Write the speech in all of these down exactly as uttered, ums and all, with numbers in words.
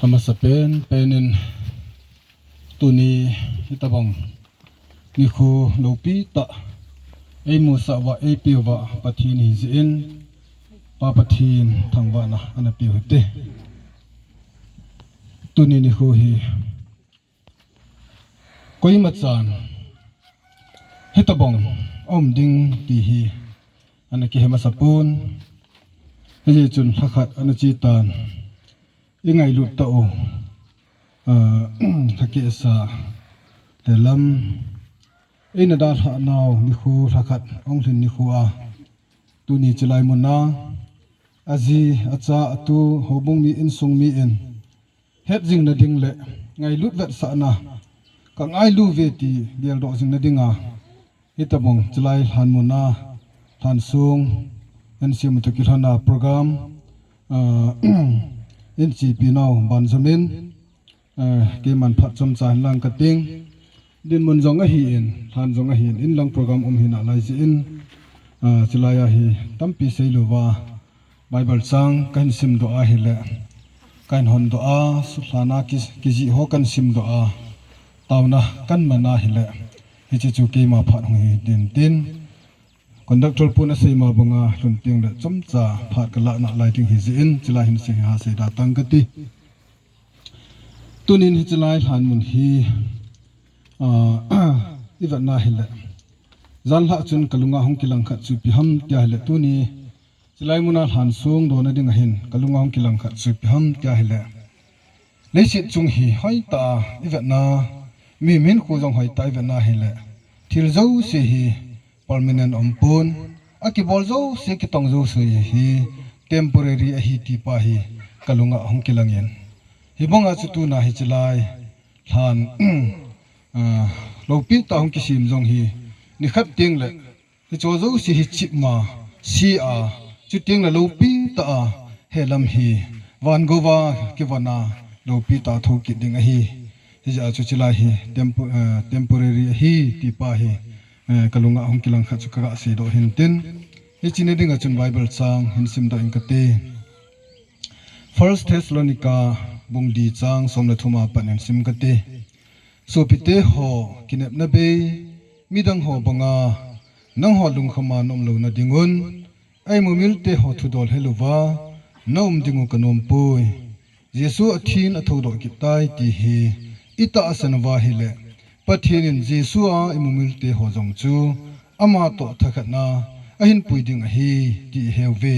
Amasapen penin tuni hitabang nikho loupi tah eimusah uva, eipeuva Pathen hijeh in, Pa Pathen thangvahna ana peu hite. Tuni nikho hi koimachan hitabang aum ding ti hi ana kihe masapon. Hijeh chun lhakhat ana chetan, ingailut tah u, ah, lhakeh sa, lhelam, eina dalhah nau nikho lhakhat ahung lhin nikho a, tuni chilai muna aji, acha, atu, houbung mi, insung mi in hetjingna ding le ngailut vetsahna, kangailu ve ti geldoh jingna dinga, hitabang chilai lhan muna, lhan sung, N C M toh kilhona program, ah, in chepi nau banjom in, ah, keiman phat chomcha hinlang kating. Dinmun jong ahin, lhan jong ahin, inlang program um hinalai jeh in, ah, chilai a hi tampi seilouva, Bible chang kahin simdoh ahile, kahin hondoh a, sulhana ki, kijih ho kahin simdoh a, taona kahin man ahile, hiche chu keima phat hung hi ding tin, conductor pun aseima banga lhun tengle chomcha phat kalah nalai ding hijeh in, chilai hin seiha seida tang kati. Tunin hichilai lhan mun hi, ah, ivetna hile, janlhah chun kalunga hung kilang khat chu ipi ham tia hile, tuni chilai muna lhan sung dona dinga hin kalunga hung kilang khat chu ipi ham tia hile, leiset chung hi hoitah a ivetna, mihem hinkho jong hoitah a ivetna hile, thil jouse hi permanent aumpon, akibol jouse, kitong jouse hi temporary ahi ti pa hi kalunga hung kilangin, hibanga chu tuna hichilai lhan, ah, loupi tah hung kisem jong hi, nikhat tengle hicho jouse hi chipma, se a, chutengle loupi tah a helam hi van gouva kivon a loupi tah a thou kit ding ahi. Hijeh a chu chilai hi tempo, ah, temporary ahi ti pa hi, eh, kalunga hung kilang khat chu kaga seidoh hintin, hiche na dinga chun Bible chang hin simdoh ing kati. First Thessalonica bung li chang som le thum a pat in sim kati. Sopite ho, kinepna bei, midang ho banga nangho lungkhama naum louna dingun, a-imumilte ho thudol heluva naum dingu kanompoi. Jesu athin athoudoh kit tai ti hi itahsan uva ahile, Pathen in Jesu a imumilte ho jong chu amatoh thakhatna ahinpui ding ahi ti iheuve.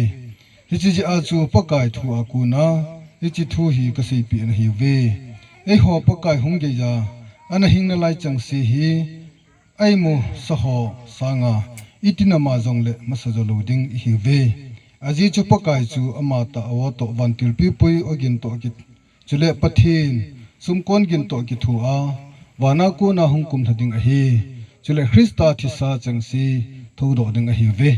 Hiche jeh a chu Pakai thu a kona hiche thu hi kaseipeh nahiuve. Eiho Pakai hung geiya ana hing nalai chengse hi, a-imusa ho sanga itin ama jongle masa jo lou ding ihiuve. Ajeh chu Pakai chu amatah a-o toh vantil pipui ogin toh ki, chule Pathen sumkon gin toh kithoa, vana kona hung kumlha ding ahi. Chule Christa thisa chengse thoudoh ding ahiuve.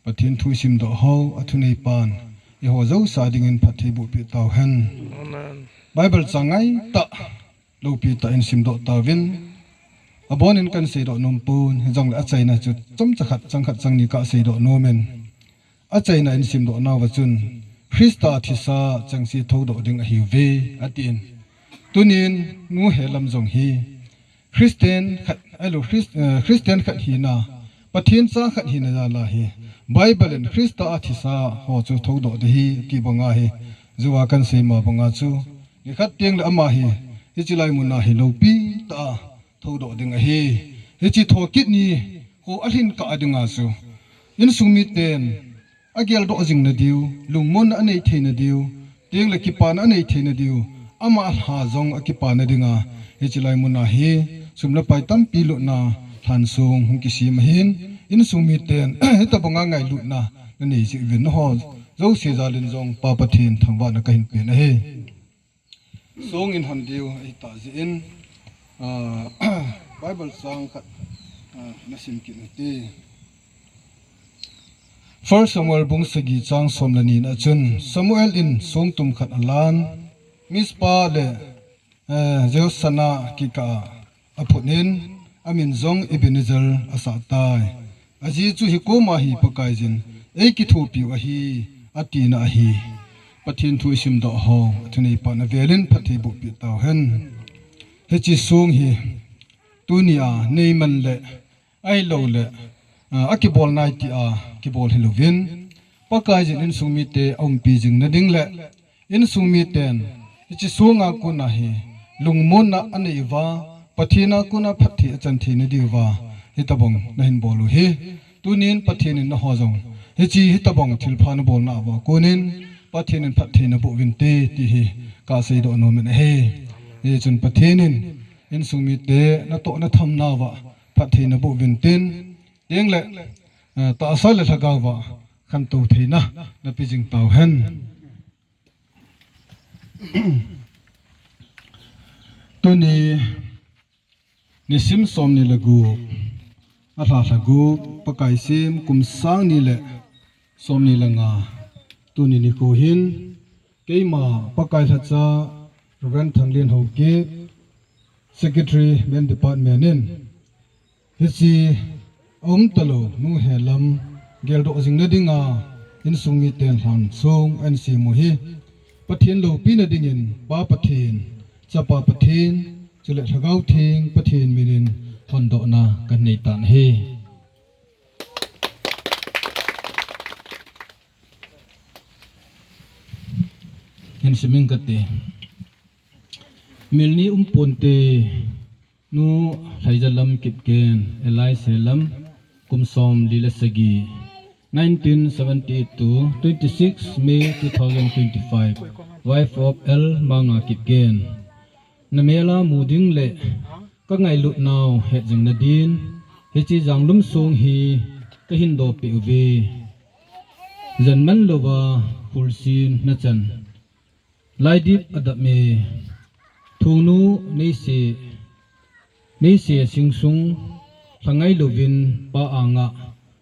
Pathen thu isimdoh ho, athuneipan eiho jouse dingin phatthei bohpeh tauhen. Bible chang ngaitah, loupi tah in simdoh tauvin, abonin kahin seidoh nompon, hijongle achaina chu chomcha khat, chang khat, chang ni kaseidoh nomin. Achaina in simdoh nauva chun, Christa thisa chengse thoudoh ding ahiuve, atin. Tunin, nu helam jong hi, Christian khat, ahilou, Chris-, eh, Christian khat hina, Pathen cha khat hina jal a hi, Bible in Christa a thisa ho chu thoudoh ding ahi, ti banga hi, jouva kahin seima banga chu, nikhat tengle ama hi, hiche lai muna hi loupi tah a thoudoh ding ahi. Hiche thokit nikho alhin kah a dinga chu, insung miten ageldoh jingna diu, lungmonna anei theina diu, tengle kipana anei theina diu, ama lha jong akipana dinga, hiche lai muna hi sum le pai tampi lutna lhansong hung kisem ahin, insung miten hitobanga ngailutna nanei jeh uvin nangho jouse jalin jong Pa Pathen thangvahna kahin pen ahi. Song in hon diu ahitah jeh in, ah, Bible chang khat, ah, nasim kit ute. First Samuel bung sagi chang som le ni na chun, Samuel in songtum khat alan, Mizpah le, eh, Jeshana kikah a aphut in, amin jong Ebenezer asah tai. Ajeh chu hikoma hi Pakaiyin eikithopiu ahi, atina ahi. Pathen thu isimdoh ho, athunei phat na velin phatthei boh peh tauhen. Hiche song hi, tunia, neiman le, ahilouleh, a, akibol nai tia, kibol hilouvin. Pakai jin insung mite aumpi jing nading le, insung miten, hiche songa kona hi, lungmonna anei uva, Pathen a kona phatthei achan thei nadiuva, hitobang nahin bol u hi. Tunin Pathen in naho jong, hiche hitobang thilpha nabol nauva konin, Pathen in phatthei naboh uvinte, ti hi, kaseidoh nom in ahi. Hichun Pathen in, insung mite natoh natham nauva, phatthei naboh uvintin, tengle, eh, tahsa le lhagaova, khantou theina, napeh jing tauhen. Tuni, nisim somni le gup, alha lha gup, Pakai sem, kum sang ni le somni le nga, tuni nikho hin, keima Pakai lhacha, Reverend Thanglien Haokip, Secretary, Men Department in, hiche, aumtalou, nu helam, geldoh jing nadinga, insung miten lhansong, ahin sem u hi, Pathen loupina dingin, Pa Pathen, Chapa Pathen, chule Lhagao Theng, Pathen minin, hondohna, kanei tan ahi. Hin simin kate. Mil ni umponte, nu Lhaijalam Kipgen, alias Helam, kum somli le sagi, nineteen seventy-eight to twenty-six May two thousand twenty-five, wife of L Manga Kipgen. Namel a mu ding le kangailut nau het jing nadin, hiche janglum song hi kahin dohpeh uve. Jan manlouva hulsin nachan, laidip adap me, thungnu neise, neise singsung, lhangai louvin pa anga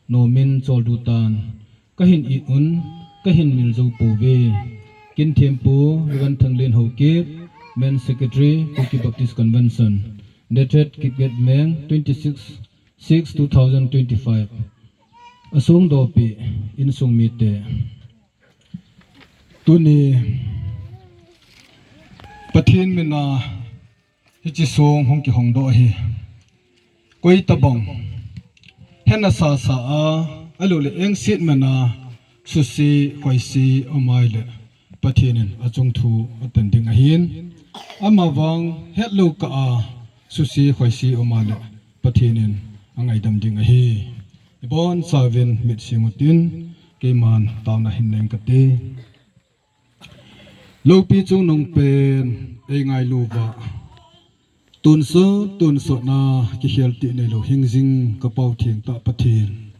nomin choldo tan, kahin it un, kahin mil jou pouve. Kinthempu Reverend Thanglien Haokip, Men Secretary, Kuki Baptist Convention. Date Kipgen Meng, twenty-six six two thousand twenty-five. Asong dohpeh, insung mite. Tuni, Pathen mina, hiche song hung kihong doh ahi. Koitobang, hena sasa a, ahilouleh engset mana, suse, khoise, aumle, Pathen in achung thu atan ding ahin. Amavang, hetlou kah a, suse, khoise, aumle, Pathen in angaidam ding ahi. Ibonchauvin mit sing utin, keiman taona hin neng kate. Loupi chungnung pen eingailu uva, tonsot, tonsot na kikhel tih neilou hingjing ka Pau thengtah Pathen.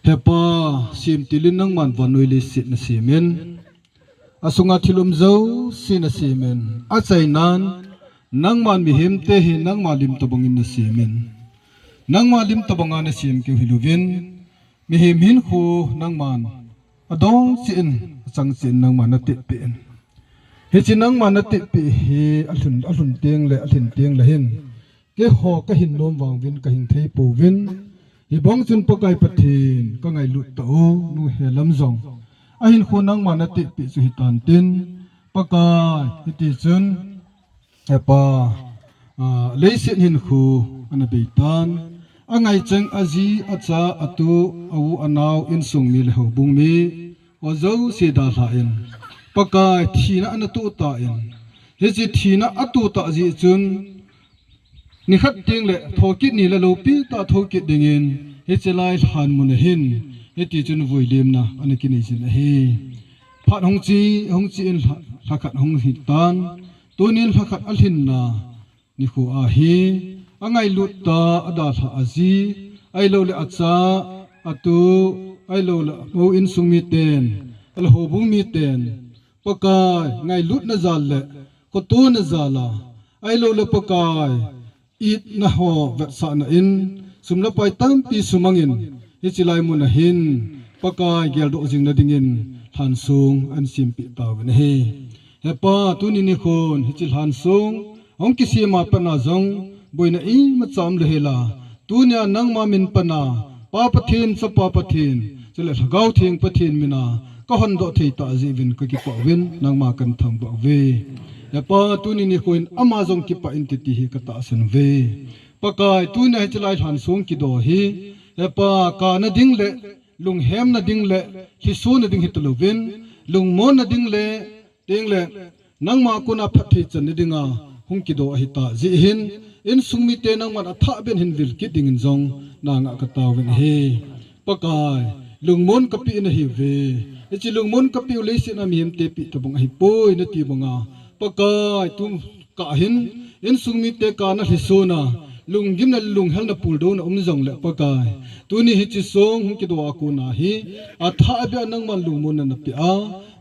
He Pa, semtil in nangman vannoi leiset nasemin, asunga thil um jouse nasemin, achainan nangman mihemte hi nangma lim tobangin nasemin, nangma lim tobanga nasem keu hilouvin, mihem hinkho nangman adol cheh in, achang cheh in nangman natep peh in. Hiche nangman natep peh hi alhun, alhun tengle, alhin tengle hin, keiho kahin nom vangin kahin thei pouvin. Hibang chun Pakai Pathen, kangailut tah u, nu Helam jong ahinkho nangman natep peh chu hitan tin, Pakai, hiti chun, He Pa, a, leiset hinkho ana beitan, angaichang aji, acha, atu, a-u, anao, insung mi le houbung mi, ho jouse dalha in, Pakai, thina ana toh tan, hiche thina atoh tah jeh chun, nikhat tengle thokit ni le loupi tah thokit dingin, hiche lai lhan mun ahin, hiti chun vuilimna ana kinei jin ahi. Phat hung che, hung che in lha, lhakhat hung hitan, tunin lhakhat alhinna nikho ahi, angailut tah adalhah aji, ahilouleh acha, atu, ahilouleh a-u insung miten, ahile houbung miten, Pakai, ngailutna jal le, khotona jal a, ahilouleh Pakai, itna ho vetsahna in, sum le pai tampi sumangin, hiche lai mun ahin, Pakai geldoh jing nadingin, lhansong ahin sempeh tauvin ahi. He Pa, tuni nikhon, hiche lhansong, hung kisem a pat na jong, boina imacha umlou hela, tunia nangma min pat na, Pa Pathen, Chapa Pathen, chule Lhagao Theng Pathen mina, kahon doh thei tah jeh uvin kakipah uvin, nangma kahin thangvah uve. He Pa, tuni nikho in ama jong kipah in titi hi katahsan uve. Pakai, tuni hiche lai lhan song kidoh hi, He Pa, kana ding le, lunghemna ding le, lhisona ding hitalouvin, lungmonna ding le, tengle, nangma kona phatthei channa dinga hung kidoh ahitah jeh hin, insung mite nangman athah beh in hin vil kit dingin jong nanga kataovin ahi. Pakai, lungmon kapeh nahiuve. Hiche lungmon kapeh u leiset a mihemte peh tabang ahipoi nati banga, Pakai, tukah hin, insung mite kana lhisona, lunggimna le lunghelna puldouna um jongle Pakai, tuni hiche song hung kidoh a kona hi, athah beh a nangman lungmonna napeh a,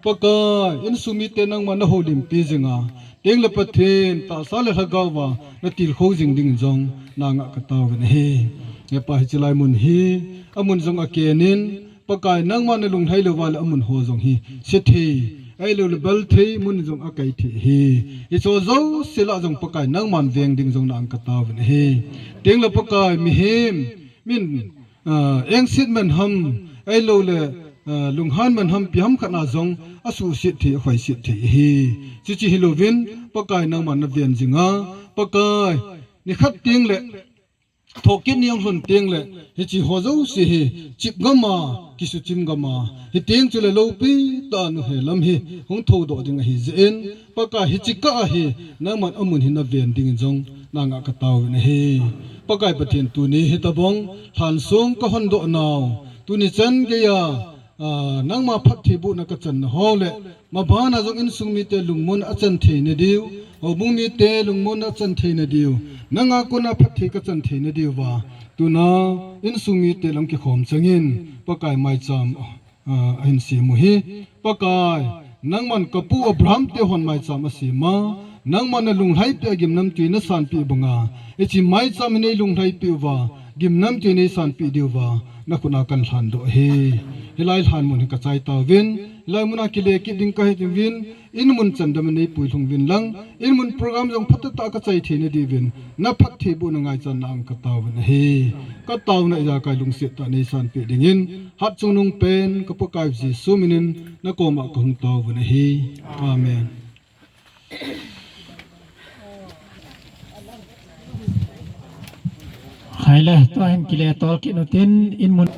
Pakai, insung mite nangman nahoulimpi jinga, tengle Pathen tahsa le lhagaova natilkhou jing dingin jong nanga kataovin ahi. He Pa, hiche lai mun hi, amun jong aken in, Pakai, nangma nalunglhai louva le amun ho jong hi sethei, ahiloule balthei mun jong akai thei ahi. Hicheho jouse lah jong Pakai, nangman veng ding jong nanga kataovin ahi. Tengle Pakai, mihem min, ah, engset man ham, ahiloule, ah, lunghan man ham, ipi ham khat na jong asuhset thei, akhoiset thei ahi. Chuche hilouvin, Pakai, nangman naven jinga, Pakai, nikhat tengle, thokit ni ahung lhun tengle, hicheho jouse hi, chip gam a, kisuchim gam a, hiteng chule loupi tah a nunghe lam hi hung thoudoh ding ahi jeh in, Pakai, hiche kah a hi, nangman amun hi naven dingin jong nanga kataovin ahi. Pakai Pathen, tuni hitobang lhan song kahondoh nau, tuni chan geiya, ah, nangma phattheibohna kachanna ho le, mabana jong insung mite lungmon achan theina diu, houbung mite lungmon achan theina diu, nanga kona phatthei kachan theina diuva, tuna insung mite lam kikhom changin, Pakai, maicham, ah, ahin sem u hi, Pakai, nangman kapu Abraham te hon maicham asem a, nangman nalunglhaipeh a gimnamtui nasanpeh banga, hiche maicham hi neilunglhaipeh uva, gimnamtui neisanpeh diuva, nakhut a kahin lhandoh ahi. Hilai lhan mun hi kachai tauvin, hilai muna kile kit ding kahi uvin, in mun chandam in neipuilhung uvin lang, in mun program jong phatah tah a kachai theina diuvin, naphattheibohna ngaichan nanga kataovin ahi. Kataona ijakai lungset tah a neisanpeh dingin, hatchungnung pen ka Pakaiu Jesu minin nakoma kahung taovin ahi. Amen. Haile, tua hin kile tol kit utin, in mun.